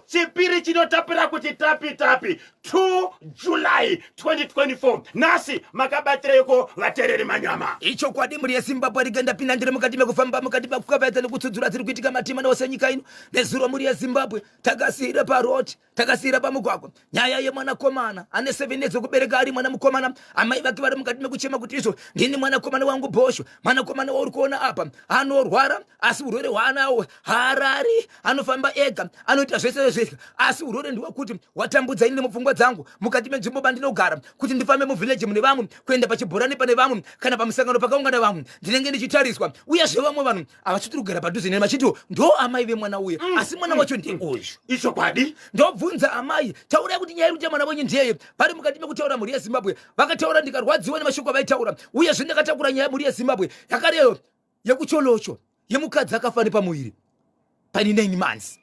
Chipiri chinotapira kuti tapi tapi 2 July 2024. Nhasi makabatireiko vatereri manyama? Ichokwadi mhuri yeZimbabwe rega ndapinda ndiri mukati mekufamba mukati mekukavaedza nekutsudzura dziri kuitika matima ose nyika ino. Nezuro mhuri yeZimbabwe takasiira paroti, takasiira pamugwagwa nyaya yemwanakomana ane 7 years okubereka ari mwana mukomana. Amai vake vari mukati mekuchema kuti izvo ndini mwanakomana wangu Bhosho, mwanakomana wauri kuona apa anorwara, asi urwere hwaanawo haarari, anofamba ega, anoita zvese zvese, asi urwere ndewekuti watambudza ini nemupfungwa dzangu mukati menzvimbo bandinogara kuti ndifambe muvhileji mune vamwe, kuenda pachibhorani pane vamwe, kana pamusangano pakaungana vamwe, ndinenge ndichitariswa. Uyezve vamwe vanhu havachiti kugara padhuze neni vachiti ndo amai vemwana uye, asi mwana wacho ndeuyu. Ichokwadi. Ndobvunza amai, taurai kuti nyaya iri kuita mwana wenyu ndiyeye. Vari mukati mekutaura mhuri yeZimbabwe vakataura, ndikarwadziwa nemashoko avaitaura. Uyezve ndakatakura nyaya mhuri yeZimbabwe yakareyo yekucholocho yemukadzi akafa nepamuviri paine 9 months,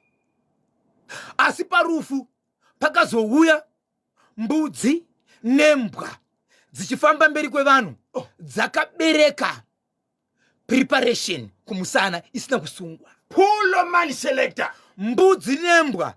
asi parufu pakazouya mbudzi nembwa dzichifamba mberi kwevanhu dzakabereka preparation kumusana isina kusungwa. Pulo man selector. Mbudzi nembwa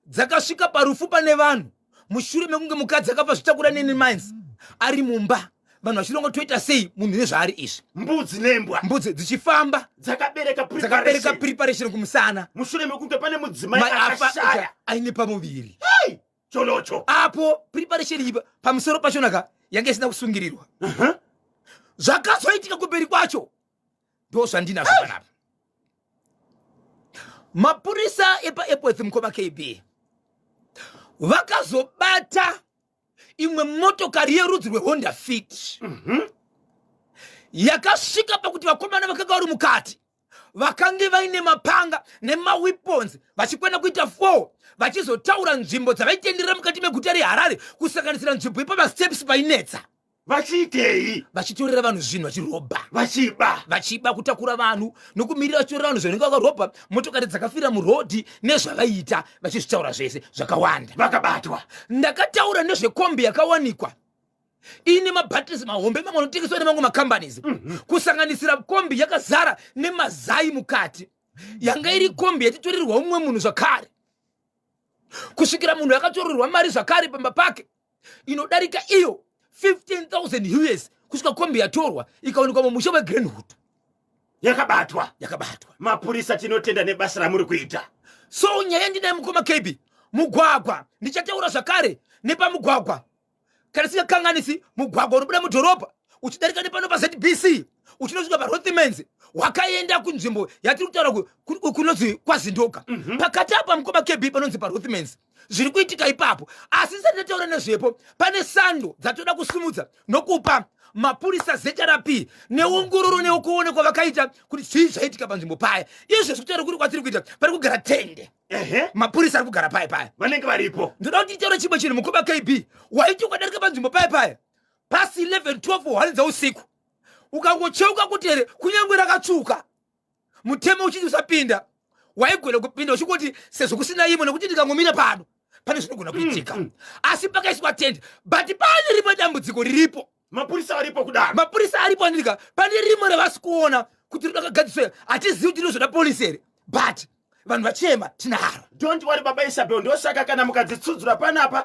dzakasvika parufu pane vanhu mushure mekunge mukadzi akafa zvitakura nene mines ari mumba, vanhu vachironga toita sei munhu nezvaari izvi. Mbudzi nembwa. Mbudzi dzichifamba dzakabereka dzakabereka preparation kumusana mushure mekunge pane mudzimai Mai afa akashaya aine pamuviri. Hey! Cholocho. Apo preparation iyi pamusoro pachonaka yange isina kusungirirwa. Zvakazoitika kumberi kwacho ndo zvandinazvo panapa. Mapurisa epaEpworth, mukoma KB, vakazobata imwe motokari yerudzi rweHonda Fit yakasvika pakuti vakomana vakanga vari mukati vakange vaine mapanga nemaweapons vachikwana kuita 4, vachizotaura nzvimbo dzavaitenderera mukati meguta reHarare, kusanganisira nzvimbo yepamasteps painetsa. Vachiitei? Vachitorera vanhu zvinhu, vachirobha. Vachiba. Vachiba, kutakura vanhu nokumirira vachitorera vanhu zvavanenge vakarobha, motokari dzakafira murodhi nezvavaiita, vachizvitaura zvese zvakawanda. Vakabatwa. Ndakataura nezvekombi yakawanikwa iine mabatteries mahombe mamwe anotengeswa nemamwe macompanies, kusanganisira kombi yakazara nemazai mukati, yanga iri kombi yatitorerwa umwe munhu zvakare, kusvikira munhu akatorerwa mari zvakare pamba pake inodarika iyo 15,000 US, kusvika kombi yatorwa ikawanikwa mumusha weGreenwood. Yakabatwa. Yakabatwa. Mapurisa, tinotenda nebasa ramuri kuita. So nyaya ndinaye, mukoma KB, mugwagwa ndichataura zvakare nepamugwagwa kana singakanganisi, mugwagwa unobuda mudhorobha uchidarika nepano paZBC uchinosvika paRothmans, wakaenda kunzvimbo yatiri kutaura kunonzi kwaZindoga. Pakati apa, mukoma KB, panonzi paRothmans, zviri kuitika ipapo. Asi ndisati ndataura nezvepo, pane sando dzatoda kusumudza nokupa mapurisa ZRP neongororo neokuonekwa vakaita kuti zvii zvaitika panzvimbo paya. Izvezvi kutaura kuri kwatiri kuita, pari kugara tende. Mapurisa ari kugara paya paya. Vanenge varipo. Ndoda kuti nditaure chimwe chinhu, mukoma KB. Waiti ukadarika panzvimbo paya paya pasi 11, 12, 1 dzausiku, ukangocheuka kuti here kunyange rakatsvuka, mutemo uchiti usapinda, waigona kupinda uchingoti sezvo kusina imo, nekuti ndikangomira pano pane zvinogona kuitika. Asi pakaiswa tende, but pane rimwe dambudziko riripo. Mapurisa aripo kudaro. Mapurisa aripo andika, pane rimwe ravasi kuona kuti rakagadziswa, hatizivi kuti rinozoda polisi here, but vanhu vachema tinaro. Don't worry, baba Isabel, ndosaka kana mukadzitsudzura panapa,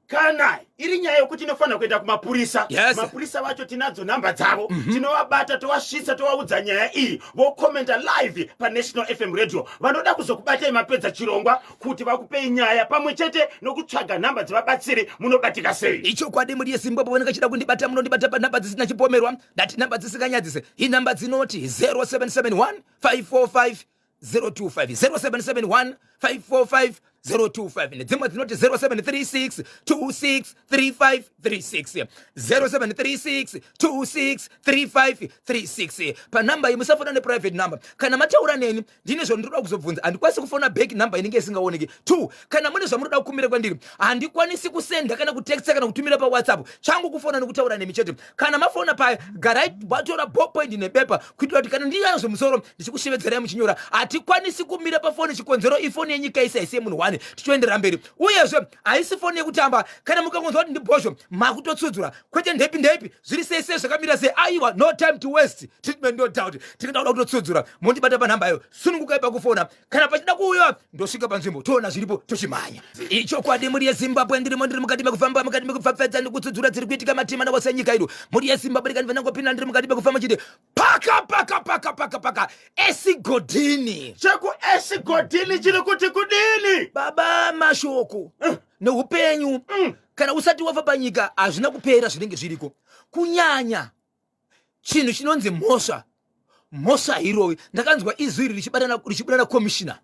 kana iri nyaya yokuti inofanira kuenda kumapurisa, mapurisa vacho tinadzo nhamba dzavo, tinovabata, tovasvitsa, tovaudza nyaya iyi, vokomenta live paNational FM Radio. Vanoda kuzokubatai mapedza chirongwa kuti vakupei nyaya pamwe chete nokutsvaga nhamba dzevabatsiri, munobatika sei? Ichokwadi muri yeZimbabwe, vanenge vachida kundibata, munondibata panhamba dzisina chipomerwa, ndati nhamba dzisinganyadzise, inhamba dzinoti 0771 545 025, 0771 545 025, nedzimwe dzinoti 0736 26 35 36, 0736 26 35 36. Panhamba iyi musafona neprivate number. Kana mataura neni, ndine zvandinoda kuzobvunza, handikwanisi kufona back, nhamba inenge isingaoneki. 2 kana mune zvamunoda kukumbira kwandiri, handikwanisi kusenda kana kutexta kana kutumira paWhatsApp. Changu kufona nekutaura nemi chete. Kana mafona paya, garai vatora ballpoint nebepa kuitira kuti kana ndinazvo musoro ndichikushevedzerai muchinyora. Hatikwanisi kumira pafoni, chikonzero ifoni yenyika isi, haisi yemunhu one. tibatsirane tichoenderera mberi. Uyezve haisi foni yekutamba, kana mukangonzwa kuti ndibhozho makutotsudzura, kwete ndepi ndepi, zviri sei sei, zvakamira sei. Aiwa, no time to waste, treatment no doubt. Tinenge takuda kutotsudzura, mondibata panhamba iyo, sunungukai pakufona. Kana pachida kuuya, ndosvika panzvimbo, toona zviripo, tochimhanya. Ichokwadi, mhuri yeZimbabwe, ndirimo, ndiri mukati mekufamba, mukati mekupfapfadza nekutsudzura dziri kuitika matima nawose nyika ino. Mhuri yeZimbabwe, rikandibva ndangopinda, ndiri mukati mekufamba chiti paka paka paka paka paka Esigodini. Cheku Esigodini chiri kuti kudini? Baba, mashoko neupenyu kana usati wafa panyika hazvina kupera, zvinenge zviriko. Kunyanya chinhu chinonzi mhosva, mhosva hairovi. Ndakanzwa izwi iri richibuda nakomishina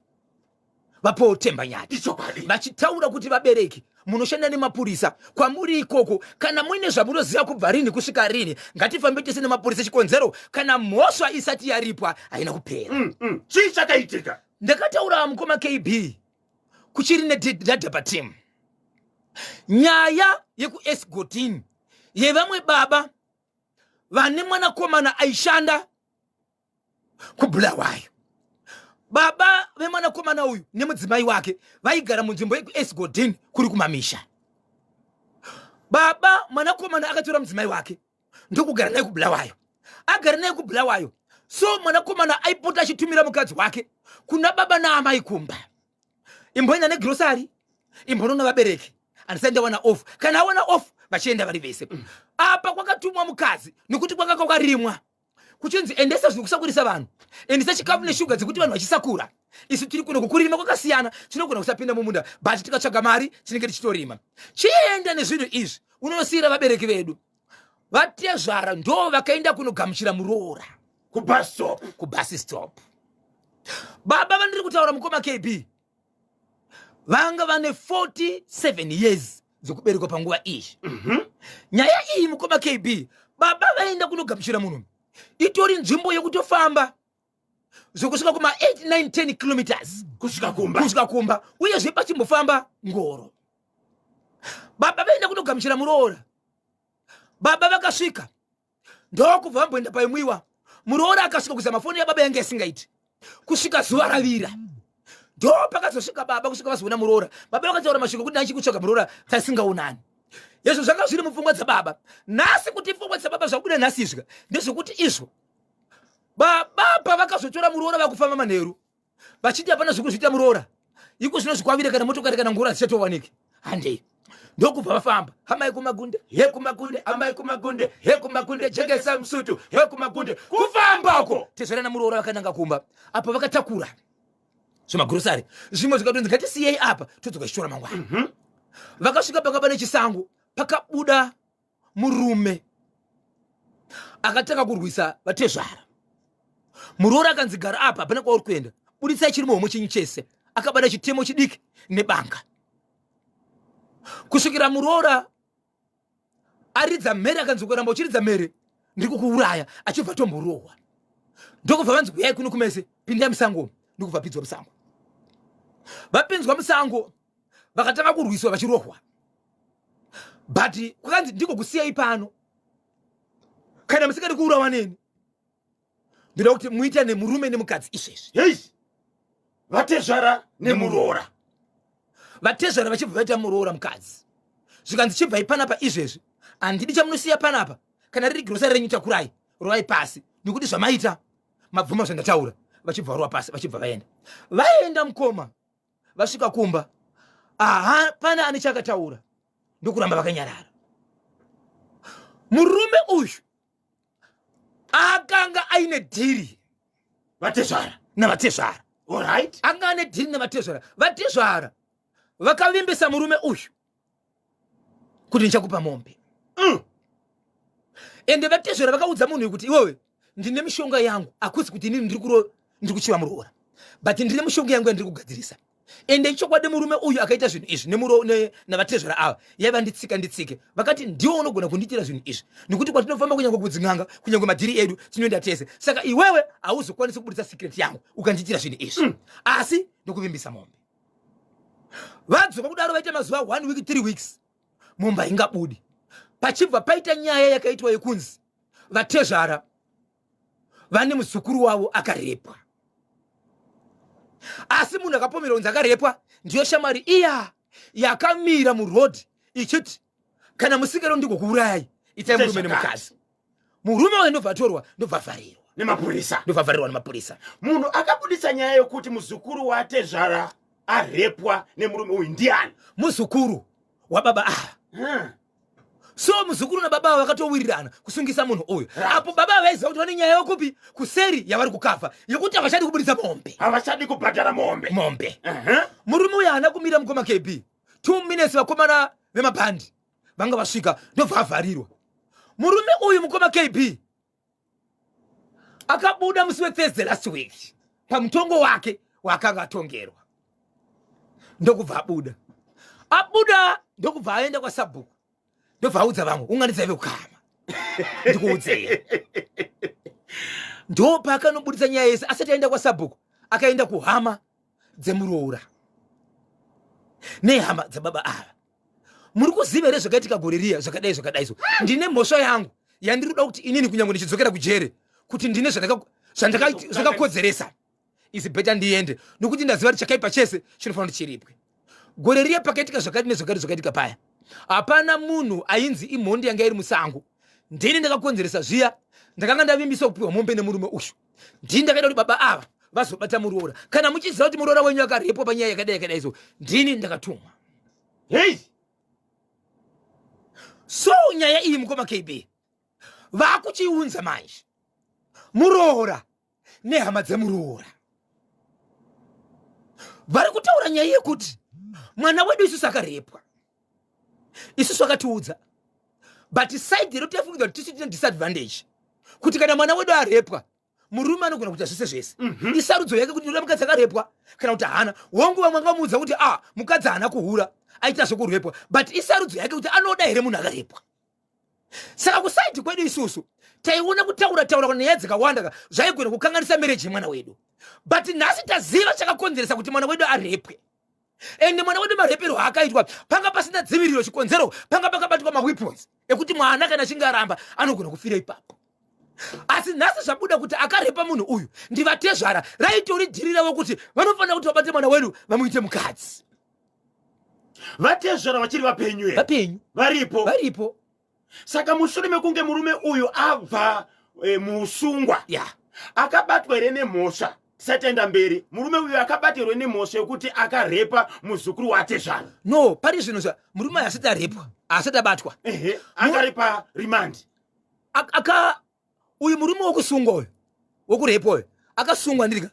vaPaul Temba Nyati Ichokwadi. vachitaura kuti vabereki munoshanda nemapurisa kwamuri ikoko, kana muine zvamunoziva kubva rini kusvika rini, ngatifambe tese nemapurisa. Chikonzero, kana mhosva isati yaripwa haina kupera. Chii chakaitika? Ndakataura, mukoma KB, kuchiri nedhadhapa team, nyaya yekuEsgodin yevamwe baba vane mwanakomana aishanda kuBulawayo. Baba vemwanakomana uyu nemudzimai wake vaigara munzvimbo yekuEsgodin kuri kumamisha. Baba, mwanakomana akatora mudzimai wake ndokugara naye kuBulawayo. Agara naye kuBulawayo, so mwanakomana aipota achitumira mukadzi wake kuna baba naamai kumba: imboenda negrosari, imbonoona vabereki, handisati ndawana off. Kana awana off, vachienda vari vese. Apa kwakatumwa mukadzi nekuti kwanga kwakarimwa, kuchinzi endesa zvinokusakurisa vanhu, endesa chikafu neshuga dzekuti vanhu vachisakura. Isu tiri kuno kukurima kwakasiyana, tinogona kusapinda mumunda, but tikatsvaga mari tinenge tichitorima. Chienda nezvinhu izvi unosiyira vabereki vedu. Vatezvara ndo vakaenda kunogamuchira muroora kubus stop. Kubus stop. Baba vandiri kutaura, mukoma KB, vanga vane 47 years dzekuberekwa panguva iyi. Nyaya iyi, mukoma KB, baba vaenda kunogamuchira munhu, itori nzvimbo yekutofamba zvekusvika kuma 8 9 10 kilometers kusvika kumba. Kusvika kumba, uyezve pachimbofamba ngoro. Baba vaenda kunogamuchira muroora. Baba vakasvika ndokubva vamboenda paimwiwa. Muroora akasvika kuzama foni yababa yange isingaiti kusvika zuva ravira. Ndo pakazosvika baba, kusvika vazoona muroora, baba vakataura mashoko kuti ndachi kutsvaga muroora tasingaonani. Izvo zvanga zviri mupfungwa dzababa. Nhasi kuti pfungwa dzababa zvabuda nhasi izvika ndezvekuti izvo baba pavakazotora muroora vakufamba manheru vachiti hapana zvekuzviita muroora iko zvino zvikwavire, kana motokari kana ngoro hadzichatowaniki, handei. Ndokubva vafamba. Amai kumagunde, he kumagunde, amai kumagunde, he kumagunde, jekesa musutu, he kumagunde. Kufamba uko tezvara namuroora vakananga kumba. Apo vakatakura zvemagrosari, zvimwe zvikatonzi ngatisiyei apa, todzoka chitora mangwana. Vakasvika panga pane chisango, pakabuda murume akatanga kurwisa vatezvara. Muroora akanzi gara apa, hapana kwauri kuenda, buditsai chiri muhomwe chenyu chese. Akabata chitemo chidiki nebanga kusvikira muroora aridza mhere, akanzi ukaramba uchiridza mhere ndiri kukuuraya. Achibva tomborohwa, ndokubva vanzi uyai kuno kumese, pindai musango. Ndokubva pinzwa musango. Vapinzwa musango, vakatanga kurwiswa vachirohwa, but kwakanzi ndiko kusiyai pano, kana musingadi kuurawa neni, ndoda kuti muite nemurume nemukadzi izvezvi. Hei, vatezvara nemuroora. Vatezvara vachibva vaita muroora mukadzi, zvikanzi chibvai panapa izvezvi, handidi chamunosiya panapa, kana riri girosari renyu takurai, rovai pasi, nekuti zvamaita mabvuma zvandataura. Vachibva varova pasi, vachibva vaenda. Vaenda, mukoma, vasvika kumba, aha, pana ane chakataura, ndokuramba vakanyarara. Murume uyu akanga aine dhiri vatezvara navatezvara. Alright. Anga ane dhiri navatezvara. Vatezvara vakavimbisa murume uyu kuti ndichakupa mombe. Ende vatezvara vakaudza munhu uyu kuti iwewe, ndine mishonga yangu, hakusi kuti inini ndiri kuchiva muroora, but ndine mishonga yangu yandiri kugadzirisa. Ende chokwadi murume uyu akaita zvinhu izvi navatezvara ava, yaiva nditsika nditsike. Vakati ndiwo unogona kundiitira zvinhu izvi nekuti kwatinofamba, kunyange kudzin'anga, kunyange madhiri edu tinoenda tese, saka iwewe hauzokwanisi kubudisa secret yangu ukandiitira zvinhu izvi. Asi ndokuvimbisa mombe. Vadzoka kudaro, vaita mazuva 1 week, 3 weeks, mombe haingabudi. Pachibva paita nyaya yakaitwa yekunzi vatezvara vane muzukuru wavo akarepwa, asi munhu akapomerwa kunzi akarepwa Ndiyo shamwari iya yakamira muroad ichiti kana musikana ndikokuurayai, itai murume nemukadzi. Murume uyu ndobva atorwa, ndobva avharirwa nemapurisa. Ndobva avharirwa nemapurisa. Munhu akabudisa nyaya yokuti muzukuru watezvara arepwa nemurume uyu ndiani? Muzukuru wababa ava. So muzukuru nababa ava vakatowirirana kusungisa munhu uyu. Apo baba ava vaiziva kuti vane nyaya yokupi kuseri yavari kukafa yekuti havachadi kubudisa mombe, havachadi kubhadhara mombe. Mombe. Murume uyu haana kumira, mukoma KB, 2 minutes vakomana vemabhandi vanga vasvika, ndobva avharirwa murume uyu. Mukoma KB, akabuda musi weThursday last week pamutongo wake waakanga atongerwa, ndokubva abuda. Abuda, ndokubva aenda kwasabhuku, ndobva audza vamwe, "Unganidzai vekukama, ndikuudzei." Ndopaakanobudisa nyaya yese. Asati aenda kwasabhuku, akaenda kuhama dzemuroora nehama dzababa ava. "Muri kuziva here zvakaitika gore riya? Zvakadai zvakadai, so ndine mhosva yangu yandiri kuda kuti inini kunyange ndichidzokera kujere, kuti ndine zvakakodzeresa, is better ndiende, nokuti ndaziva kuti chakaipa chese chinofanira kuti chiripwe. Gore riya pakaitika zvakati nezvakati zvakaitika paya, hapana munhu ainzi imhondi yanga iri musango. Ndini ndakakonzeresa zviya. Ndakanga ndavimbiswa kupiwa mombe nemurume uyu. Ndini ndakaita kuti baba ava vazobata muroora. Kana muchiziva kuti muroora wenyu akarepwa panyaya yakadai yakadai, so ndini ndakatumwa." Hei. So nyaya iyi, mukoma KB, vakuchiunza manje muroora nehama dzemuroora vari kutaura nyaya yekuti mwana wedu isusu akarepwa, isusu akatiudza, but side iro taifungidzwa kuti tisu tine disadvantage, kuti kana mwana wedu arepwa, murume anogona kuita zvese zvese. Isarudzo yake kuti ndoda mukadzi akarepwa kana kuti haana. Hongu, vamwe vangamuudza kuti a ah, mukadzi haana kuhura, aita zvokurepwa, but isarudzo yake kuti anoda here munhu akarepwa. Saka kuside kwedu isusu taiona kutaura taura nyaya dzakawanda ka zvaigona kukanganisa marriage yemwana wedu, but nhasi taziva chakakonzeresa kuti mwana wedu arepwe. Ende mwana wedu marepero aakaitwa, panga pasina dziviriro. Chikonzero, panga pakabatwa maweapons ekuti mwana kana achinge aramba anogona kufira ipapo. Asi nhasi zvabuda kuti akarepa munhu uyu ndivatezvara. Raitori dhiri ravo kuti vanofanira kuti vabate mwana wedu vamuite mukadzi. Vatezvara vachiri vapenyu here? Vapenyu. Varipo? Varipo. Saka mushure mekunge murume uyu abva muusungwa, akabatwa here nemhosva? Tisati taenda mberi, murume uyu akabatirwe nemhosva yekuti akarepa muzukuru watezvara? No, pari zvino zva murume uyu asati arepwa, asati abatwa. Ehe, akarepa remand. Aka uyu murume wokusungwa uyu, wokurepwa uyu, akasungwa ndirika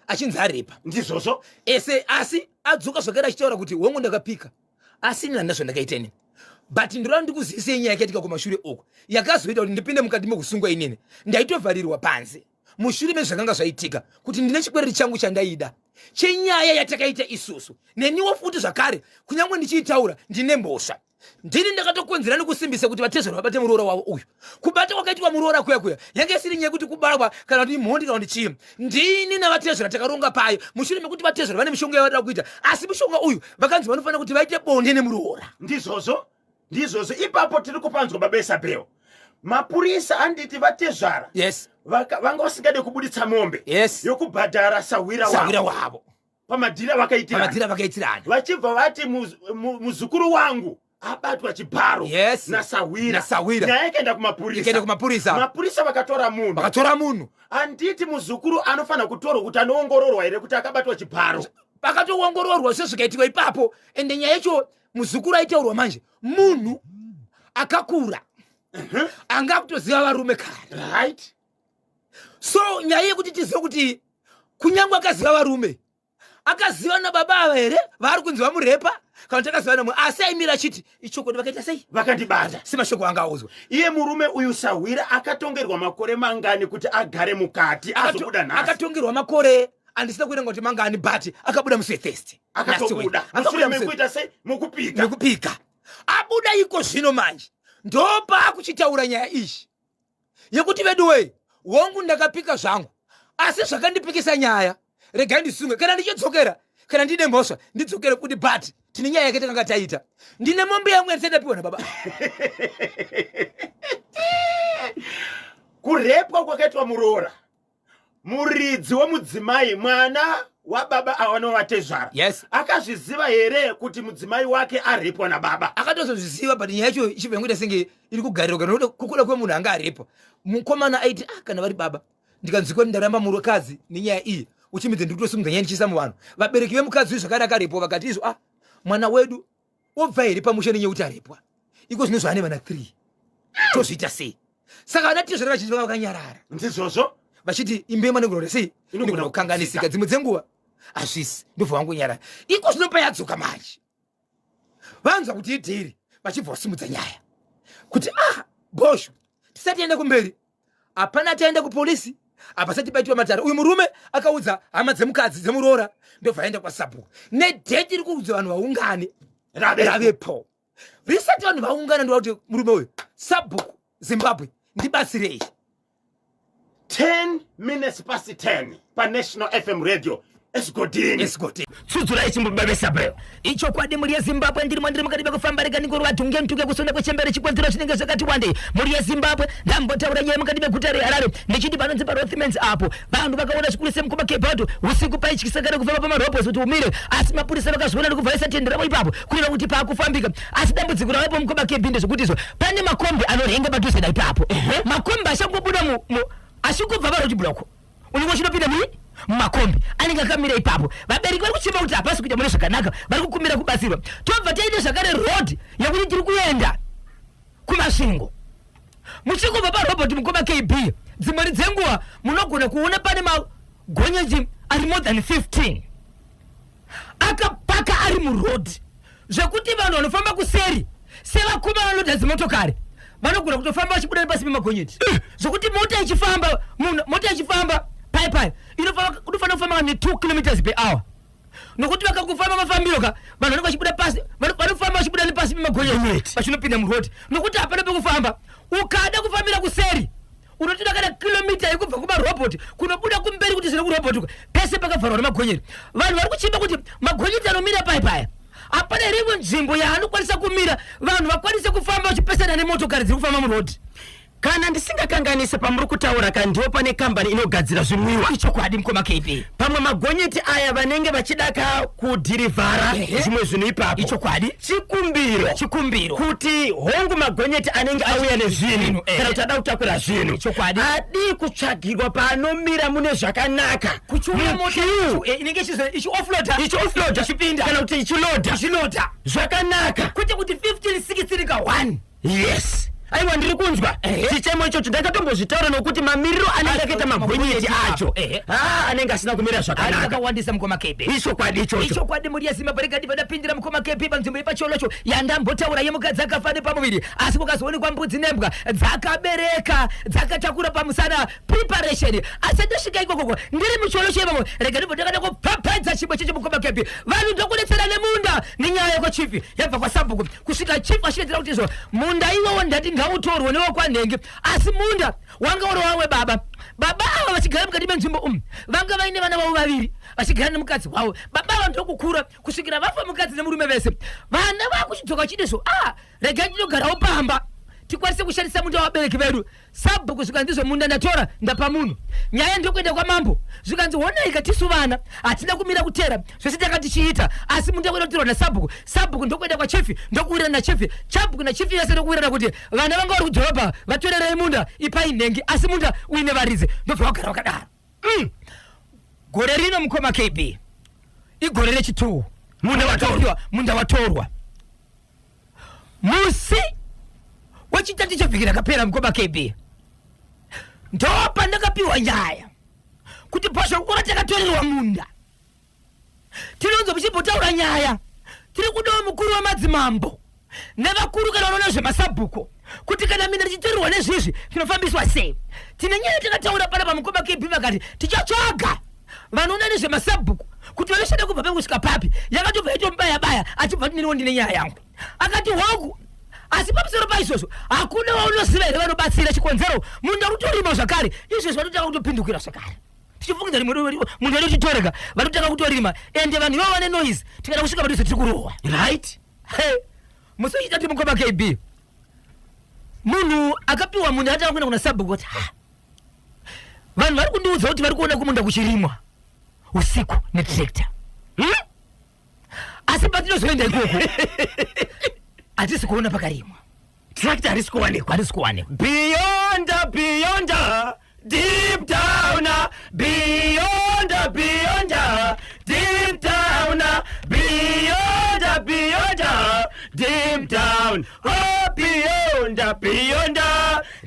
achinzi arepa. Ndizvozvo. Ese, asi adzoka zvakare achitaura kuti hongu, ndakapika, asi ini handina zvandakaita inini, but ndinoda ndikuzivisei nyaya yakaitika kumashure uku yakazoita kuti ndipinde mukati mekusungwa. Inini ndaitovharirwa panze mushure mezvakanga zvaitika, kuti ndine chikwereti changu chandaida chenyaya yatakaita isusu. Neniwo futi zvakare, kunyange ndichiitaura, ndine mhosva. Ndini ndakatokonzera nekusimbisa kuti vatezvara vabate muroora wavo uyu. Kubata kwakaitwa muroora kuya kuya yange isiri nyaya yekuti kubarwa kana kuti imhondi kana kuti chii. Ndini navatezvara takaronga payo mushure mekuti vatezvara vane mishonga yavada kuita, asi mushonga uyu vakanzi vanofanira kuti vaite bonde nemuroora. Ndizvozvo, ndizvozvo. Ipapo tiri kupanzwa, baba Isabel. Mapurisa, handiti vatezvara vanga vasingade kubuditsa mombe yokubhadhara sahwira sahwira wavo wavo pamadhiri avakaitirana? Pamadhiri avakaitirana. Vachibva vati muzukuru wangu abatwa chibharo nasahwira. Nasahwira. Nyaya ikaenda kumapurisa. Ikaenda kumapurisa. Mapurisa vakatora munhu. Vakatora munhu. Handiti muzukuru anofanira kutorwa kuti anoongororwa here kuti akabatwa chibharo? Pakatoongororwa sezvikaitikwa ipapo. Ende nyaya yacho, muzukuru aitaurwa manje munhu akakura anga akutoziva varume kare. So nyaya yekuti tizive kuti kunyange akaziva varume, akaziva nababa ava here vaari kunzi vamurepa, kana kuti akaziva namwe, asi aimira achiti ichokwadi, vakaita sei? Vakandibata. Semashoko anga audzwa. Iye murume uyu sahwira akatongerwa makore mangani kuti agare mukati, azobuda nhasi? Akatongerwa makore andisina kuerenga kuti mangani, but akabuda musi weThursday. Akatobuda mushure mekuita sei? Mukupika. Mekupika. Abuda iko zvino manje ndopaakuchitaura nyaya iyi yekuti veduwei, hongu, ndakapika zvangu, asi zvakandipikisa nyaya, regai ndisunge. Kana ndichidzokera, kana ndine mhosva, ndidzokere kuti, but tine nyaya yake takanga taita. Ndine mombe yangu yandisati ndapiwa nababa. Kurepwa kwakaitwa muroora, muridzi wemudzimai, mwana. wababa ava novatezvara Yes. Akazviziva here kuti mudzimai wake arepwa nababa? Akatozozviziva, but nyaya yacho ichibva yangoita senge iri kugarirwa kana kuti kukuda kwemunhu anga arepa. Mukomana aiti, ah, kana vari baba ndikanzwikwa kuti ndaramba murukadzi nenyaya iyi, uchimidze ndiri kutosimudza nyaya ndichiisa muvanhu. Vabereki vemukadzi uyu zvakare akarepwa vakati izvo, ah, mwana wedu obva here pamusha nenyaya yekuti arepwa iko zvino zvaane vana 3, tozviita sei? Saka vana tezvara vazhinji vanga vakanyarara. Ndizvozvo. Vachiti imbema inogona sei? Inogona kukanganisika dzimwe dzenguva, hazvisi, ndobva vangonyarara. Iko zvino payadzoka manje, vanzwa kuti idhiri, vachibva vasimudza nyaya kuti, ah, bhosho, tisati tiende kumberi, hapana taenda kupolisi, hapasati paitwa matare. Uyu murume akaudza hama dzemukadzi, dzemuroora, ndobva aenda kwasabhuku nedheti iri kuudza vanhu vaungane. Ravepo risati vanhu vaungana, ndova kuti murume uyu, sabhuku, Zimbabwe, ndibatsirei. 10 minutes past 10 paNational FM Radio, Esigodini. Esigodini. Tsudzurai chimbobabesa breo. Ichokwadi, mhuri yeZimbabwe, ndirimo, ndiri mukati mekufamba. Rega ndingorova dhunge ntuke kusunda kwechembere, chikonzero chinenge zvakati wandei. Mhuri yeZimbabwe, ndambotaura nyaya mukati meguta reHarare ndichiti panonzi paRothmans apo vanhu vakaona zvikuru semukoma Kebato, usiku paityisa kana kufamba pamarobos kuti umire, asi mapurisa vakazviona nekuvhaisa tende ravo ipapo, kureva kuti paakufambika. Asi dambudziko ravapo, mukoma KB, ndezvekuti izvo pane makombi anorenga padhuze naipapo. Makombi achangobuda achingobva paroad block, unenge uchinopinda mui mumakombi anenge akamira ipapo. Vabereki vari kuchema kuti hapasi kuita mune zvakanaka, vari kukumbira kubatsirwa. Tobva taine zvakare road yekuti tiri kuenda kuMasvingo. Muchingobva parobot, mukoma KB, dzimweni dzenguva munogona kuona pane magonyeti ari more than 15 akapaka ari muroad, zvekuti vanhu vanofamba kuseri sevakoma vanoda dzimotokari vanogona kutofamba vachibuda nepasi pemagonyeti, zvokuti mota ichifamba, munhu mota ichifamba pai pai inofanira kufamba ne 2 kilometers per hour, nokuti vakangofamba mafambiro ka, vanhu vanenge vachibuda pasi, vanofamba vachibuda nepasi pemagonyeti vachinopinda muroad, nokuti hapana pekufamba. Ukada kufambira kuseri unotoda kana kilomita yekubva kumarobhoti kunobuda kumberi kuti zviri kurobhoti pese pakavharwa nemagonyeti. Vanhu vari kuchimba kuti magonyeti anomira pai paya, hapana here imwe nzvimbo yaanokwanisa kumira, vanhu vakwanise kufamba vachipesana nemotokari dziri kufamba murodhi? Kana ndisingakanganise, pamuri kutaura ka, ndiwo pane kambani inogadzira zvinwiwa. Ichokwadi, mukoma KB. Pamwe magonyeti aya vanenge vachida ka kudhirivhara zvimwe zvinhu ipapo. Ichokwadi. Chikumbiro Chikumbiro. kuti hongu, magonyeti anenge auya nezvinhu kana kuti ada kutakura zvinhu, Chokwadi. adii kutsvagirwa paanomira mune zvakanaka? Kuchiuya mota Muqueue. inenge ichioffloada. Ichioffloada. Ichipinda. Kana kuti ichiloada. Ichiloada. Zvakanaka. Kwete kuti 15 16 ka 1. Yes, aiwa, ndiri kunzwa chichemo ichocho. Ndakatombozvitaura nokuti mamiriro anenge akaita magonyeti acho, ha, anenge asina kumira zvakanaka. Akawandisa, mukoma KB. Ichokwadi ichocho. Ichokwadi, mhuri yeZimbabwe. Rega ndibva ndapindira, mukoma KB, panzvimbo yepacholocho yandambotaura yemukadzi akafa nepamuviri, asi kukazoonekwa mbudzi nembwa dzakabereka dzakatakura pamusana preparation. Asi ndosvika ikokoko ndiri mucholocho imomo, rega ndibva ndakada kupfapfaidza chimwe checho, mukoma KB. Vanhu ndokunetsera nemunda nenyaya yekwachifi yabva kwasabhuku kusvika chief achidedzera kuti izvo munda iwowo ndati ngautorwe newekwanhenge, asi munda wanga uri wawe baba. Baba ava vachigara mukati menzvimbo umu, vanga vaine vana vavo vaviri vachigara nemukadzi wavo. Baba ava ndokukura kusvikira vafa, mukadzi nemurume vese. Vana vakuchidzoka vachiti izvo, ah, regai tinogarawo pamba tikwanise kushandisa munda wavabereki vedu. Sabhuku zvikanzi izvo munda ndatora, ndapa munhu. Nyaya ndokuenda kwamambo, zvikanzi honaika, tisu vana hatina kumira kutera zvese tanga tichiita, asi munda kuenda kutorwa nasabhuku. Sabhuku ndokuenda kwachifi, ndokuwirirana nachifi, chabhuku nachifi vese ndokuwirirana kuti vana vanga vari kudhorobha vatorerei munda, ipai nhengi, asi munda uine varidzi. Ndobva vagara vakadaro. Gore rino, mukoma KB, igore rechituu munda watorwa. Munda watorwa musi wechitatu chevhiki rakapera, mukoma KB. Ndo pandakapiwa nyaya kuti pazvakukura takatorerwa munda, tinonzwa muchimbotaura nyaya, tiri kudawo mukuru wemadzimambo nevakuru kana vanoona zvemasabhuku, kuti kana minda tichitorerwa nezvizvi tinofambiswa sei? Tine nyaya takataura pana pamukoma KB, vakati tichatsvaga vanoona nezvemasabhuku kuti vanoshanda kubva pe kusvika papi. Yakatobva yatomubaya baya, achibva tineniwo ndine nyaya yangu. Akati hongu, asi pamusoro paizvozvo hakuna waunoziva here vanobatsira? Chikonzero munda kutorima zvakare izvezvi vanotanga kutopindukira zvakare, tichifungidza rimwe munhu wedu uchitoreka, vanotanga kutorima, ende vanhu ivavo vane noise, tikada kusvika padhuze tiri kurohwa. Hey, musi wechitatu, mukoma KB, munhu akapiwa munda atanga kuenda kuna sabhuku kuti, ha, vanhu vari kundiudza kuti vari kuona kumunda kuchirimwa. usiku netractor hmm? Asi patinozoenda ikoko hatisi kuona pakarimwa. Tractor harisi kuwanikwa. Harisi kuwanikwa. Beyond, beyond, deep down, beyond, beyond, deep down, beyond, beyond, deep down, oh, beyond, beyond,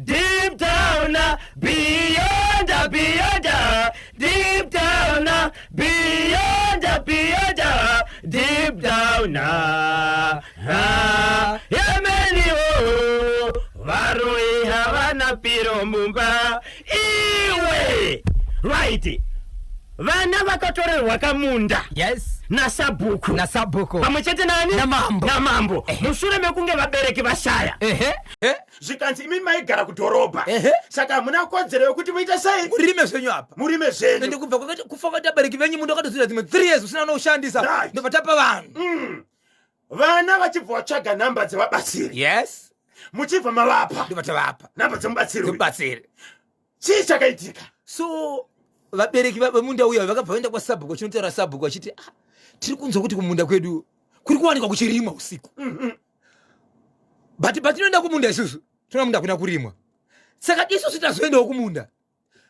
deep down, beyond, beyond, deep down, beyond, beyond, deep down. Ah, yemeniwo varoi havana piro mumba iwe. Right, vana vakatorerwa kamunda nasabhuku. Nasabhuku. Pamwe chete nani? Namambo. Namambo, mushure mekunge vabereki vashaya. Zvikanzi imi maigara kudhorobha, saka hamuna kodzero yokuti muite sei? Murime zvenyu apa. Murime zvenyu. Ende kubva kufa kwati abereki venyu, munhu akatozoita dzimwe 3 years usina noushandisa. Ndobva tapa vanhu. Vana vachibva vatsvaga nhamba dzevabatsiri, muchibva mavapa. Ndobva tavapa. Nhamba dzemubatsiri uyu. Dzemubatsiri. Chii chakaitika? So vabereki vemunda uya vakabva vaenda kwasabhuku, vachinotaura sabhuku vachiti, ah, tiri kunzwa kuti kumunda kwedu kuri kuwanikwa kuchirimwa usiku, but patinoenda kumunda isusu toona munda hakuna kurimwa. Saka isusu tazoendawo kumunda,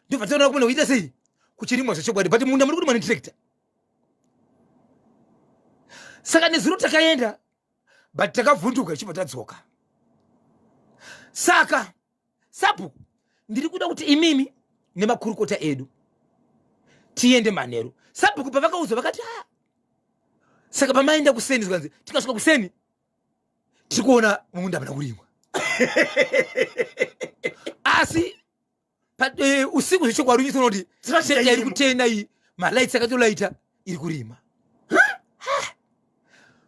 ndobva taona kumunda kuita sei? Kuchirimwa zvechokwadi, but munda muri kurimwa netractor. Saka nezuro takaenda, but takavhunduka, ichibva tadzoka. Saka sabhuku, ndiri kuda kuti imimi nemakurukota edu tiende manheru. Sabhuku pavakaudzwa vakati, ah. Saka pamaenda kuseni, zvikanzi tikasvika kuseni tiri kuona mumunda hamuna kurimwa, asi usiku zvechokwadi unyitsoona kuti Tractor tractor iri irimo. kutena iyi, malights akatolaita, iri kurima.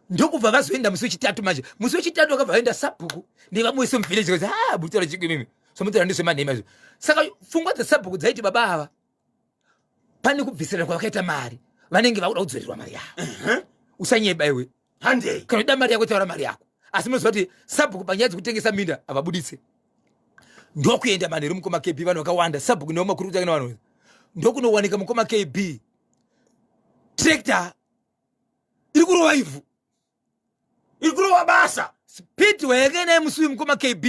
Ndokubva vazoenda musi wechitatu manje. Musi wechitatu vakabva vaenda sabhuku nevamwe vese muvillage, kazi, ha, mutaura chiko imimi? Somutaura ndezvemanhema izvo. Saka pfungwa dzasabhuku dzaiti baba ava pane kubvisirana kwavakaita mari, vanenge vakuda kudzorerwa mari yavo. Usanyeba iwe. Handei. Kana uida mari yako, taura mari yako. Asi munoziva kuti sabhuku panyaya dzekutengesa minda havabuditse. Ndokuenda manheru, mukoma KB, vanhu vakawanda, sabhuku nevamakuru kutanga nevanhu. Ndokunowanika, mukoma KB, tractor iri kurova ivhu. Iri kurova basa. Speed wayakaenda musi uyu, mukoma KB,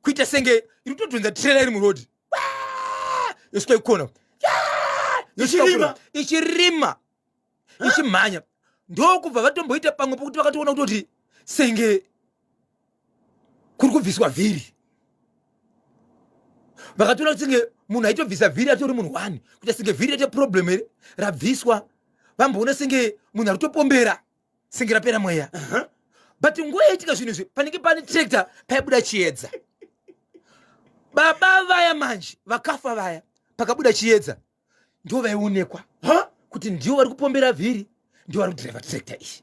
kuita senge iri kutodhonza trailer iri murodhi, yosvika ikona. Ichirima. Ichirima, ichimhanya. Ndokubva vatomboita pamwe pokuti vakatoona kutoti senge kuri kubviswa vhiri. Vakatoona kuti senge munhu aitobvisa vhiri atori munhu one, kuita senge vhiri raita problem here rabviswa. Vamboona senge munhu ari kutopombera, senge rapera mweya. But nguva yaitika zvinhu izvi, panenge pane tractor paibuda chiedza. Baba vaya manje vakafa vaya, pakabuda chiedza ndo vaionekwa kuti ndivo vari kupombera vhiri, ndivo vari kudhiraivha tractor iyi.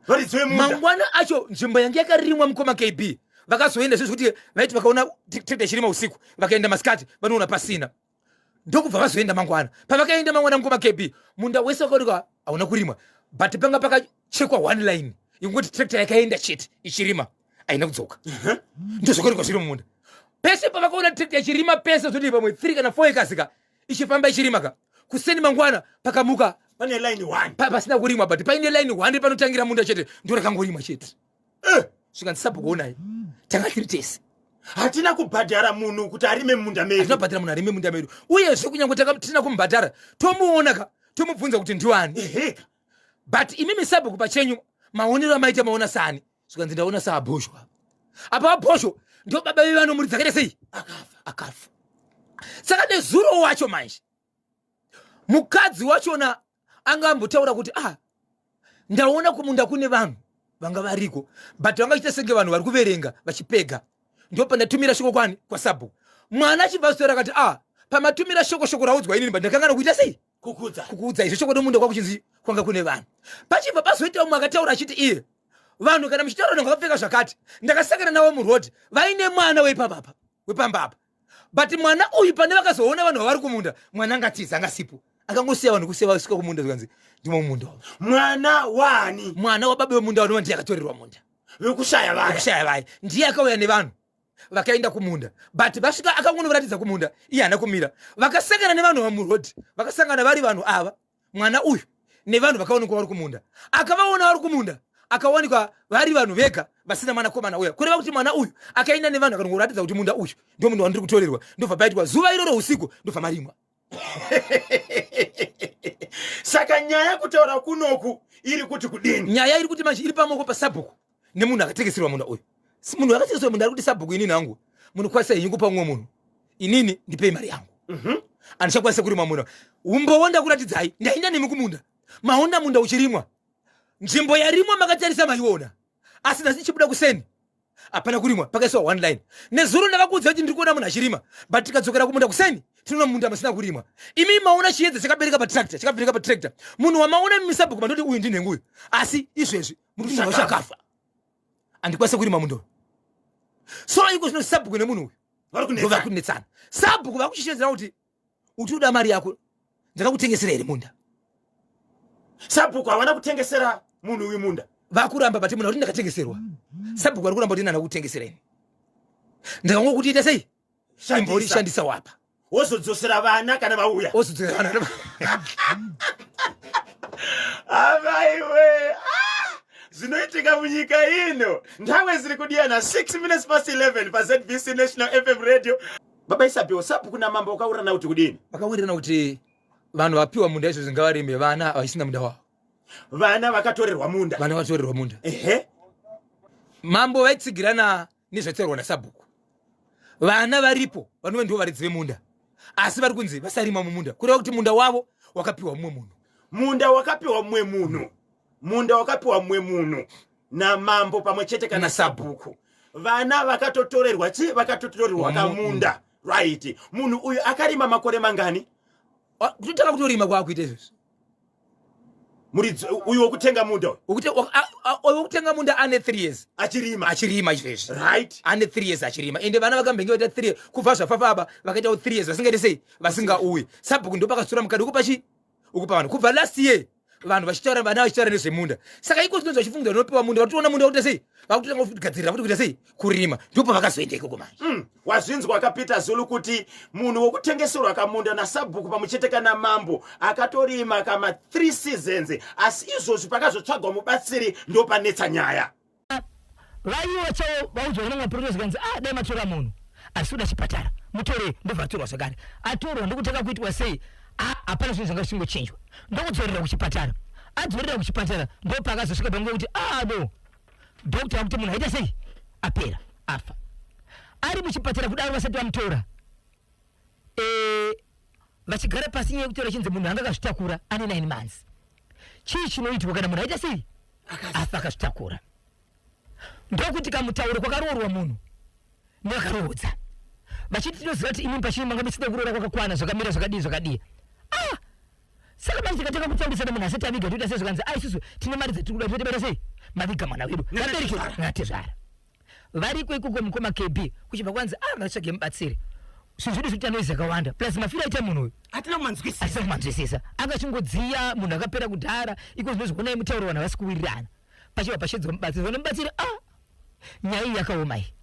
Varidzi vemunda. Mangwana acho nzvimbo yange yakarimwa, mukoma KB, vakazoenda zvezvo kuti vaiti vakaona tractor ichirima usiku, vakaenda masikati vanoona pasina. Ndokubva vazoenda mangwana. Pavakaenda mangwana, mukoma KB, munda wese wakaonekwa hauna kurimwa, but panga pakachekwa one line ingoti tractor yakaenda chete ichirima, haina kudzoka. Ndozvakaonekwa zviri mumunda pese. Pavakaona tractor ichirima pese, zoti pamwe 3 kana 4 acres ka, ichifamba ichirima ka. Kuseni mangwana pakamuka pane line one. Pasina kurimwa, but paine line one panotangira munda chete, ndo rakangorimwa chete. Zvikanzi sabhuku, tanga tiri tese. Hatina kubhadhara munhu kuti arime munda medu. Hatina kubhadhara munhu arime munda medu. Uyezve kunyange tisina kumubhadhara, tomuona ka, tomubvunza kuti ndiwani. But imimi sabhuku pachenyu, maonero amaita, maona sani? Zvikanzi ndaona saabhoshwa apa. Abhosho ndo baba vevano muri dzakaita sei? Akafa. Akafa. Saka nezuro wacho manje mukadzi wachona anga ambotaura kuti, ah, ndaona kumunda kune vanhu vanga variko, but vanga vachiita senge vanhu vari kuverenga vachipega. Ndo pandatumira shoko kwani? Kwasabhuku. Mwana achibva azotaura akati, ah, pamatumira shoko, shoko raudzwa inini, but ndakangana kuita sei? Kukudza. Kukuudza izvo shoko romunda kwakuchinzi kwanga kune vanhu. Pachibva pazoita umwe akataura achiti iye, vanhu kana muchitaura vanhu vakapfeka zvakati, ndakasangana navo murodhi vaine mwana weipapapa wepamba apa, but mwana uyu pane vakazoona vanhu vavari kumunda, mwana angatiza, angasipo, akangosiya vanhu kusiya vasvika kumunda. Zvikanzi ndimo mumunda wavo. Mwana wani? Mwana wababa wemunda vanova ndiye akatorerwa munda. Vekushaya vaya. Vekushaya vaya. Ndiye akauya nevanhu, vakaenda kumunda, but vasvika akangonovaratidza kumunda, iye haana kumira. Vakasangana nevanhu vamurodhi, vakasangana vari vanhu ava. Mwana uyu nevanhu vakaonekwa vari kumunda, akavaona vari kumunda, akawanikwa vari vanhu vega vasina mwanakomana uya. Kureva kuti mwana uyu akaenda nevanhu, akanongoratidza kuti munda uyu ndo munda wandiri kutorerwa. Ndobva paitwa zuva iroro usiku, ndobva marimwa. Saka nyaya kutaura kunoku iri kuti kudini? Nyaya iri kuti manje iri pamoko pasabhuku nemunhu akatengeserwa munda uyu. Munhu akatengeserwa munda ari kuti, "Sabhuku, inini hangu munokwanisa henyu kupa mumwe munhu, inini ndipei mari yangu. Handichakwanisa kurima munda. Umbowo ndakuratidzai, ndaenda nemi kumunda, maona munda uchirimwa, nzvimbo yarimwa makatarisa, maiona. Asi nhasi ndichibuda kuseni, hapana kurimwa, pakaiswa one line. Nezuro ndakakuudza kuti ndiri kuona munhu achirima, but tikadzokera kumunda kuseni, tinoona munda masina kurimwa. Imi maona chiedza chakabereka patractor, chakabereka patractor. Munhu wamaona imi sabhuku mandoti uyu ndinhengu uyu, asi izvezvi muri kuti munhu wacho akafa, handikwanise kurima munda uyu." So iko zvino sabhuku nemunhu uyu vari ndo kunetsana. Vari kunetsana. Sabhuku vakuchishedzera kuti, "Uti uda mari yako, ndakakutengesera here munda?" Sabhuku havana kutengesera munhu uyu munda. Vakuramba, but munhu akuti ndakatengeserwa. Sabhuku vari kuramba kuti, "Ndana kutengesera ini, ndakangokuti ita sei, imbori Shandisa. shandisa wapa." Wozodzosera vana kana vauya. Ozodzosera vana. Avaiwe! Ah! Zvinoitika munyika ino. Nthawi ziri kudiyana 6 minutes past 11 paZBC National FM Radio. Baba Isabel, sabhuku namambo wakaurana kuti kudini? Vakawirirana kuti vanhu vapiwa munda izvozvi ngavarime, vana vasina munda wavo. Vana vakatorerwa munda. Vana vatorerwa munda. Mambo vaitsigirana nezvaitaurwa nasabhuku. Vana varipo vanove ndivo varidzi vemunda, asi vari kunzi vasarima mumunda, kureva kuti munda wavo wakapiwa mumwe munhu. Munda wakapiwa mumwe munhu. Munda wakapiwa mumwe munhu namambo pamwe chete kana nasabhuku. Sabhuku. Vana vakatotorerwa chi? Vakatotorerwa kamunda. Right. Munhu uyu akarima makore mangani? Ah, kutotanga kutorima kwaakuita izvozvi. Muridzi uyu wokutenga munda uyu. Uyu wekutenga munda ane 3 years achirima. Achirima izvezvi. Ane 3 years achirima, ende vana vakambenge vaita 3 kubva zvafafa aba, vakaitawo 3 years vasingaite sei, vasingauyi. Sabhuku ndo pakazotora mukadi ukupa chi, ukupa vanhu. Kubva last year vanhu vachitaura, vana vachitaura nezvemunda. Saka iko zvinonzi vachifunga vanopiwa munda, vatoona munda kuita sei, vakutotanga kugadzirira futi kuita sei, kurima. Ndipo pavakazoenda ikoko manje. Wazvinzwa kaPeter Zulu kuti munhu wokutengeserwa kamunda nasabhuku pamwe chete kana mambo akatorima kama 3 seasons, asi izvozvi pakazotsvagwa mubatsiri ndopanetsa nyaya. Vaiwa chavo vaudzwa nemamwe maprotest, kanzi, "Ah, dai matora munhu, asi kuda chipatara mutore." Ndobva atorwa zvakare. Atorwa ndokutanga kuitwa sei? Ah, hapana zvinhu zvanga zvichingochinjwa. Ndokudzorera kuchipatara. Adzorera kuchipatara, ndopaakazosvika panguva yekuti, ah no, doctor akuti munhu aita sei, apera, afa. Ari muchipatara kudaro, vasati vamutora, vachigara pasi nyaya yekutora, chinzi munhu anga akazvitakura ane 9 months. Chii chinoitwa kana munhu aita sei, afa akazvitakura? Ndokuti kamutauro kwakaroorwa munhu nevakaroodza vachiti, "Tinoziva kuti imi pachinyi manga musina kuroora kwakakwana, zvakamira zvakadii zvakadii." Ah, saka manje tikatanga kutaurisana, munhu asati aviga toita sei? Zvakanzi, "A, isusu tine mari dzatiri kuda, totibata sei, maviga mwana wedu." Vabereki natezvara variko ikoko, mukoma KB, kuchibva kwanzi, "A, ngatsvage mubatsiri." Zvinhu zvedu zvikuita noise yakawanda, plus mafiro aita munhu uyu hatina kumanzwisisa. Asina kumanzwisisa, anga achingodziya munhu akapera kudhara. Iko zvino zvionai mutauro, vanhu havasi kuwirirana. Pachibva pashedzwa mubatsiri, vane mubatsiri. A, nyaya iyi yakaoma iyi.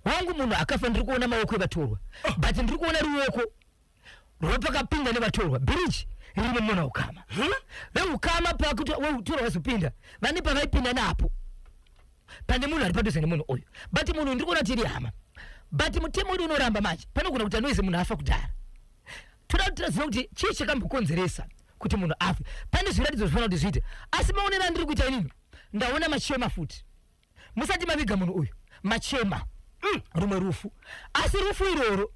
Wangu munhu akafa, ndiri kuona maoko evatorwa, but ndiri kuona ruoko rwapakapinda nevatorwa, bridge riri mumuna ukama veukama. Pakuti veutorwa vazopinda, vane pavaipinda napo pane munhu ari padhuze nemunhu uyu, but munhu uyu ndiri kuona tiri hama, but mutemo wedu unoramba. Manje panogona kuti anoise munhu afa kudhara. Toda kuti tiraziva kuti chii chakambokonzeresa kuti munhu afe. Pane zviratidzo zvifanira kuti zviite, asi maonero andiri kuita inini, ndaona machema futi. Musati maviga munhu uyu, machema rumwe rufu, asi rufu iroro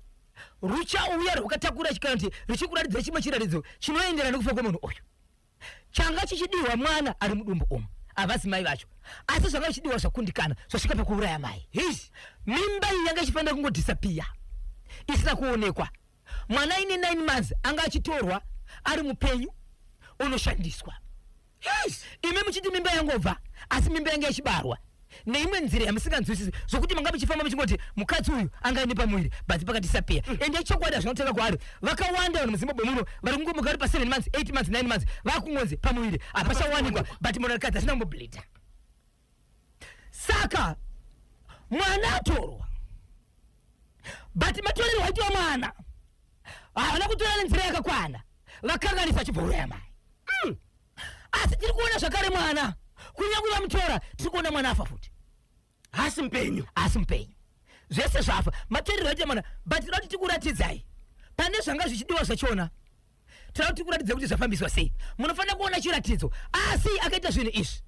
ruchauya rwakatakura, kana kuti ruchikuratidza chimwe chiratidzo chinoenderana nekufa kwemunhu uyu. Changa chichidiwa mwana ari mudumbu umu, havasi mai vacho, asi zvanga zvichidiwa zvakundikana, zvasvika pakuuraya mai. His mimba iyi yanga ichifanira kungodisappear isina kuonekwa. Mwana aine 9 months anga achitorwa ari mupenyu unoshandiswa. Yes. Imi muchiti mimba yangobva, asi mimba yanga ichibarwa neimwe nzira yamusinganzwisisi, zvokuti manga muchifamba muchingoti mukadzi uyu anga aine pamuviri, but pakadisappear. Ende chokwadi hazvina kwaari. Vakawanda vanhu muZimbabwe muno vari kungomuka vari pa7 months, 8 months, 9 months, vakungonzi pamuviri hapachawanikwa, but munhukadzi asina kumbobleeda. Saka mwana atorwa, but matorerwo aitwa mwana, havana kutora nenzira yakakwana, vakanganisa, achibva uraya mai. Asi tiri kuona zvakare mwana, kunyange vamutora, tiri kuona mwana afa futi. Haasi mupenyu. Haasi mupenyu. Zvese zvafa. Matorerwo aita mwana. But tinoda kuti tikuratidzai pane zvanga zvichidiwa zvachona. Tinoda kuti tikuratidzai kuti zvafambiswa sei. Munofanira kuona chiratidzo. Asi akaita zvinhu izvi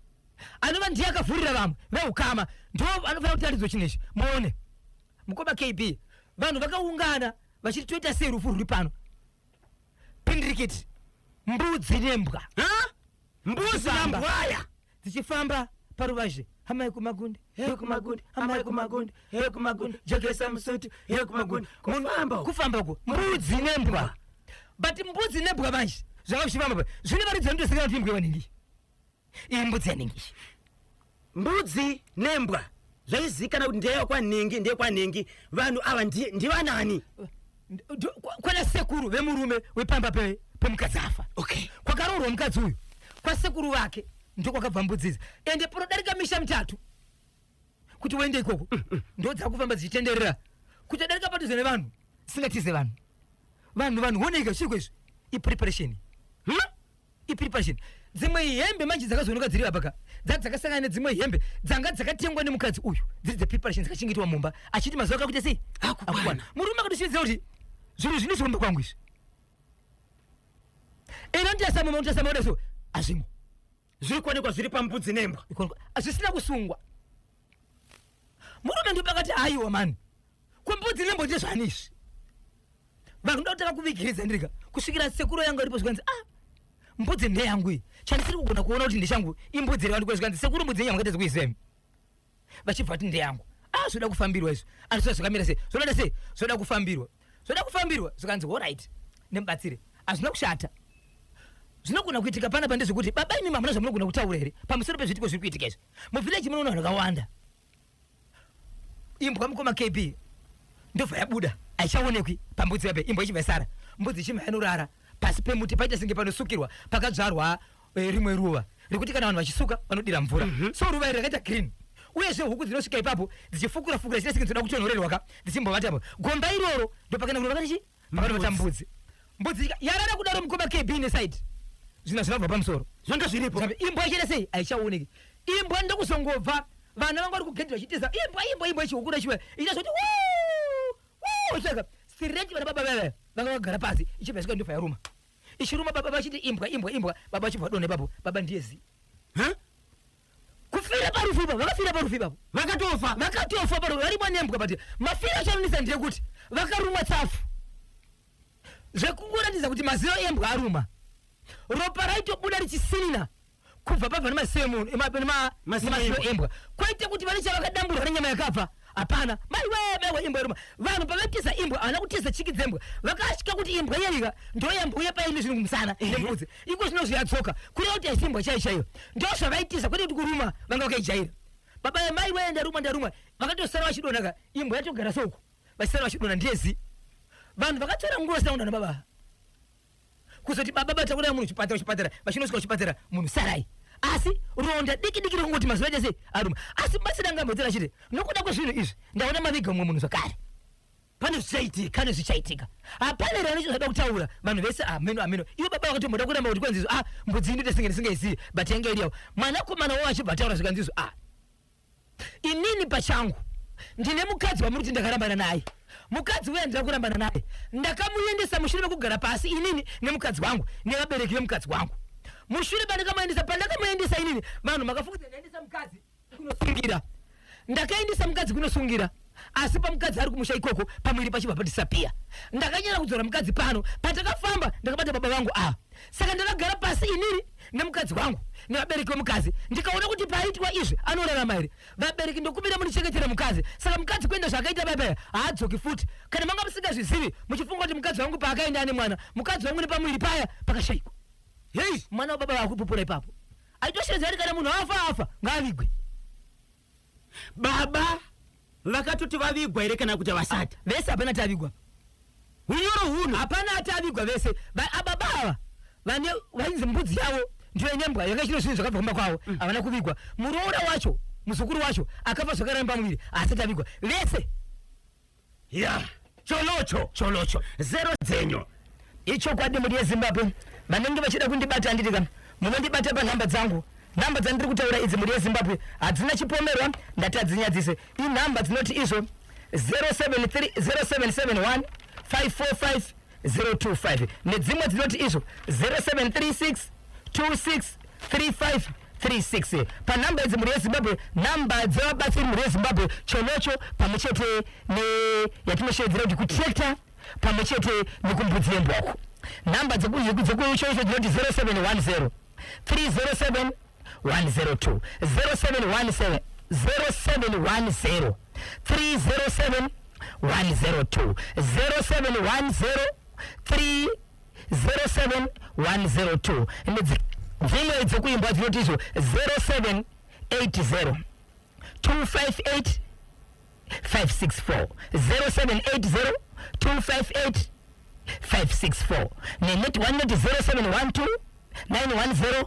anova ndiye akavhurira vamwe veukama, ndo anofanira kutiratidzwa chinhu ichi. Muone mukoma KB, vanhu vakaungana vachiti toita sei rufu rwuri pano. Pindirikiti, mbudzi nembwa. Ha? Mbuzi nambwaya dzichifamba paruvazhe. Amai kumagundi, he kumagundi, amai kumagundi, he kumagundi, jekesa musutu, he kumagundi. Kufamba uko. Kufamba uko. Mbudzi nembwa. But mbudzi nembwa manje zvanga zvichifamba pa. Zvine varidzi vanotoziva kuti imbwa yevanhingi. Iyi mbudzi yanhingi. Mbudzi nembwa zvaizikanwa kuti ndeye kwanhingi, ndeye kwanhingi. Vanhu ava ndivanani? Kwana sekuru vemurume wepamba pemukadzi afa. Okay. Kwakaroorwa mukadzi uyu kwasekuru vake ndokwakabva mbudzi idzi. Ende panodarika misha mitatu kuti uende ikoko ndo dzakufamba dzichitenderera kuti adarika padhuze nevanhu singatize vanhu. Vanhu vanhu honeka chiri kwezvi ipreparation. Ipreparation. Dzimwe hembe manje dzakazooneka dziri apa ka dzati dzakasangana nedzimwe hembe dzanga dzakatengwa nemukadzi uyu dziri dzepreparation dzakachengetwa mumba achiti mazuva akakuita sei akukwana. Murume akatoshividzira kuti zvinhu zvine zvikomba kwangu izvi. Ina ndiyasama mama ndiyasama kuda so azvimo. Zviri kuonekwa zviri pambudzi nembwa. Zvisina kusungwa. Murume ndopakati aiwa mani. Kumbudzi nembwa ndezvani izvi? Vanhu ndoda kutanga kuvigiridza ndirika kusvikira sekuru yangu aripo zvikanzi ah mbudzi ndeyangu iyi. Chandisiri kugona kuona kuti ndechangu imbudzi iri vanhu zvikanzi sekuru mbudzi yenyu hamungade kuiziva imi. Vachibva vati ndeyangu. Ah zvoda kufambirwa izvi. Andiswa zvakamira sei? Zvoda sei? Zvoda kufambirwa. Zvoda kufambirwa zvikanzi all right nemubatsire. Hazvina kushata. Zvinogona kuitika panapa ndezvekuti baba imi hamuna zvamunogona kutaura here pamusoro pezviitiko zviri kuitika izvi. Muvillage munoona vanhu vakawanda. Imbwa mukoma KB ndobva yabuda haichaonekwi pambudzi yape imbwa ichibva yasara mbudzi ichibva yanorara pasi pemuti paita senge panosukirwa pakadzvarwa eh, rimwe ruva rekuti kana vanhu vachisuka vanodira mvura mm -hmm. so ruva iri rakaita green uyezve huku dzinosvika ipapo dzichifukura fukura dzichita senge dzinoda kutonhorerwa ka dzichimbovata apo gomba iroro ndopakaenda kunovata chi pakanovata mbudzi mbudzi yarara kudaro mukoma KB neside zvina zvinobva pamusoro zvanga zviripo imbwa ichaita sei haichaoneki imbwa ndokuzongobva vana vanga vari kugedhi vachitiza imbwa imbwa imbwa ichihukura ichiuya ichita zvoti wuu saka sireti vana baba vaya vanga vagara pasi ichibva yasvika ndobva yaruma ichiruma baba vachiti imbwa imbwa imbwa baba vachibva vadonha ipapo baba ndiye zi Huh? Kufira parufu ipapo, vakafira parufu ipapo. Vakatofa. Vakatofa parufu, varimwa nembwa but mafiro acho anonetsa ndeyekuti vakarumwa tsafu. Zvekungoratidza kuti mazino embwa aruma. Ropa raitobuda richisinina kubva pabva nemaziso emunhu, nemazino embwa. Kwete kuti vane chavakadamburwa nenyama yakabva. Hapana. Maiwe, maiwe imbwa yaruma. Vanhu pavaitiza imbwa havana kutiza chiki dzembwa. Vakatya kuti imbwa iyeyika ndoyambuya paine zvinhu kumusana nembudzi. Iko zvino zviyadzoka. Kureva kuti haisi imbwa chaiyo chaiyo. Ndozvavaitiza kwete kuti kuruma vanga vakaijaira. Baba yamai wee ndarumwa ndarumwa. Vakatosara vachidonha ka imbwa yatogara seuko. Vachisara vachidonha ndiye zi. Vanhu vakatora nguva vasina kudonha baba. Kuzoti baba bata kudai munhu chipatara chipatara vachinosvika kuchipatara munhu sarai. Asi ronda diki diki rekungoti mazuva aita sei aruma. Asi mubatsiri anga ambodzera achiti nokuda kwezvinhu izvi ndaona maviga mumwe munhu zvakare. Pane zvichaitika. Pane zvichaitika. Hapana here ane zvada kutaura vanhu vese ameno ameno. Ivo baba vakatomboda kuramba kuti kwanzi izvo ah mbudzi inoita senge ndisingaizivi but yanga iri yavo. Mwanakomana wavo achibva ataura zvikanzi izvo ah Inini pachangu ndine mukadzi wamuri kuti ndakarambana naye. Mukadzi uya ndira kurambana naye. Ndakamuendesa mushure mekugara pasi inini nemukadzi wangu nevabereki vemukadzi wangu. Mushure pandakamuendesa pandakamuendesa inini vanhu makafungidza ndaendesa mukadzi kunosungira. Ndakaendesa mukadzi kunosungira asi pamukadzi ari kumusha ikoko pamwiri pachibva padisappear. Ndakanyara kudzora mukadzi pano patakafamba ndakabata baba vangu ava. Saka ndakagara pasi inini nemukadzi wangu nevabereki vemukadzi ndikaona kuti paaitwa izvi anorarama here vabereki ndokumbira mundichengetere mukadzi saka mukadzi kuenda zvaakaita paya paya haadzoki futi kana manga musingazvizivi muchifunga kuti mukadzi wangu paakaenda ane mwana mukadzi wangu nepamuviri paya pakashaikwa hei mwana wababa vakupupura ipapo aitoshevedza ari kana munhu afa afa ngaavigwe Baba vakatoti vavigwa here kana kuti havasati? Vese hapana ati avigwa. Hunyoro huno. Hapana ati avigwa vese. Ababa ava vane vainzi mbudzi yavo ndiyo ine mbwa yanga ichino zvinhu zvakabva kumba kwavo mm. havana kuvigwa. Muroora wacho muzukuru wacho akafa zvakare pamuviri haasati avigwa vese. Ya cholocho cholocho zero dzenyu ichokwadi mhuri yezimbabwe vanenge vachida kundibata handitika. Munondibata panhamba dzangu. Nhamba dzandiri kutaura idzi mhuri yeZimbabwe hadzina chipomerwa, ndati hadzinyadzise. Inhamba dzinoti izvo 073 0771 545 025 nedzimwe dzinoti izvo 0736 26 35 36. Panhamba idzi mhuri yeZimbabwe, nhamba dzevabatsiri mhuri yeZimbabwe, Cholocho pamwe chete neyatinoshevedzera kuti kutractor pamwe chete nekumbudzi yembwako. Nhamba dzekuCholocho dzinoti 0710 307 102, 0717 0710 307 102, 0710 307 102. Dzimwe dzekuimbwa dzinoti izvo 0780 258 564, 0780 258 564, neneti 1 noti 0712 910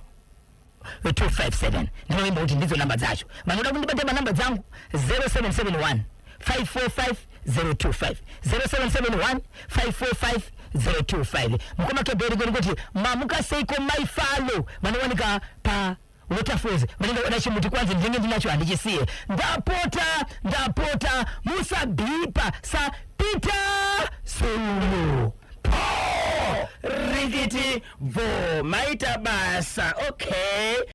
257. Ndinovimba kuti ndidzo namba dzacho. Vanoda kundibata panhamba dzangu 0771 545 025, 0771 545 025. Mukoma Kebheri kweni kuti mamuka seiko? Maifalo vanowanika pa Waterfalls, vanenge vada chimuti kwanzi ndinenge ndinacho handichisiye. Ndapota, ndapota, musabhipa saPeter Zulu. Po rikiti bvo, maita basa. Okay.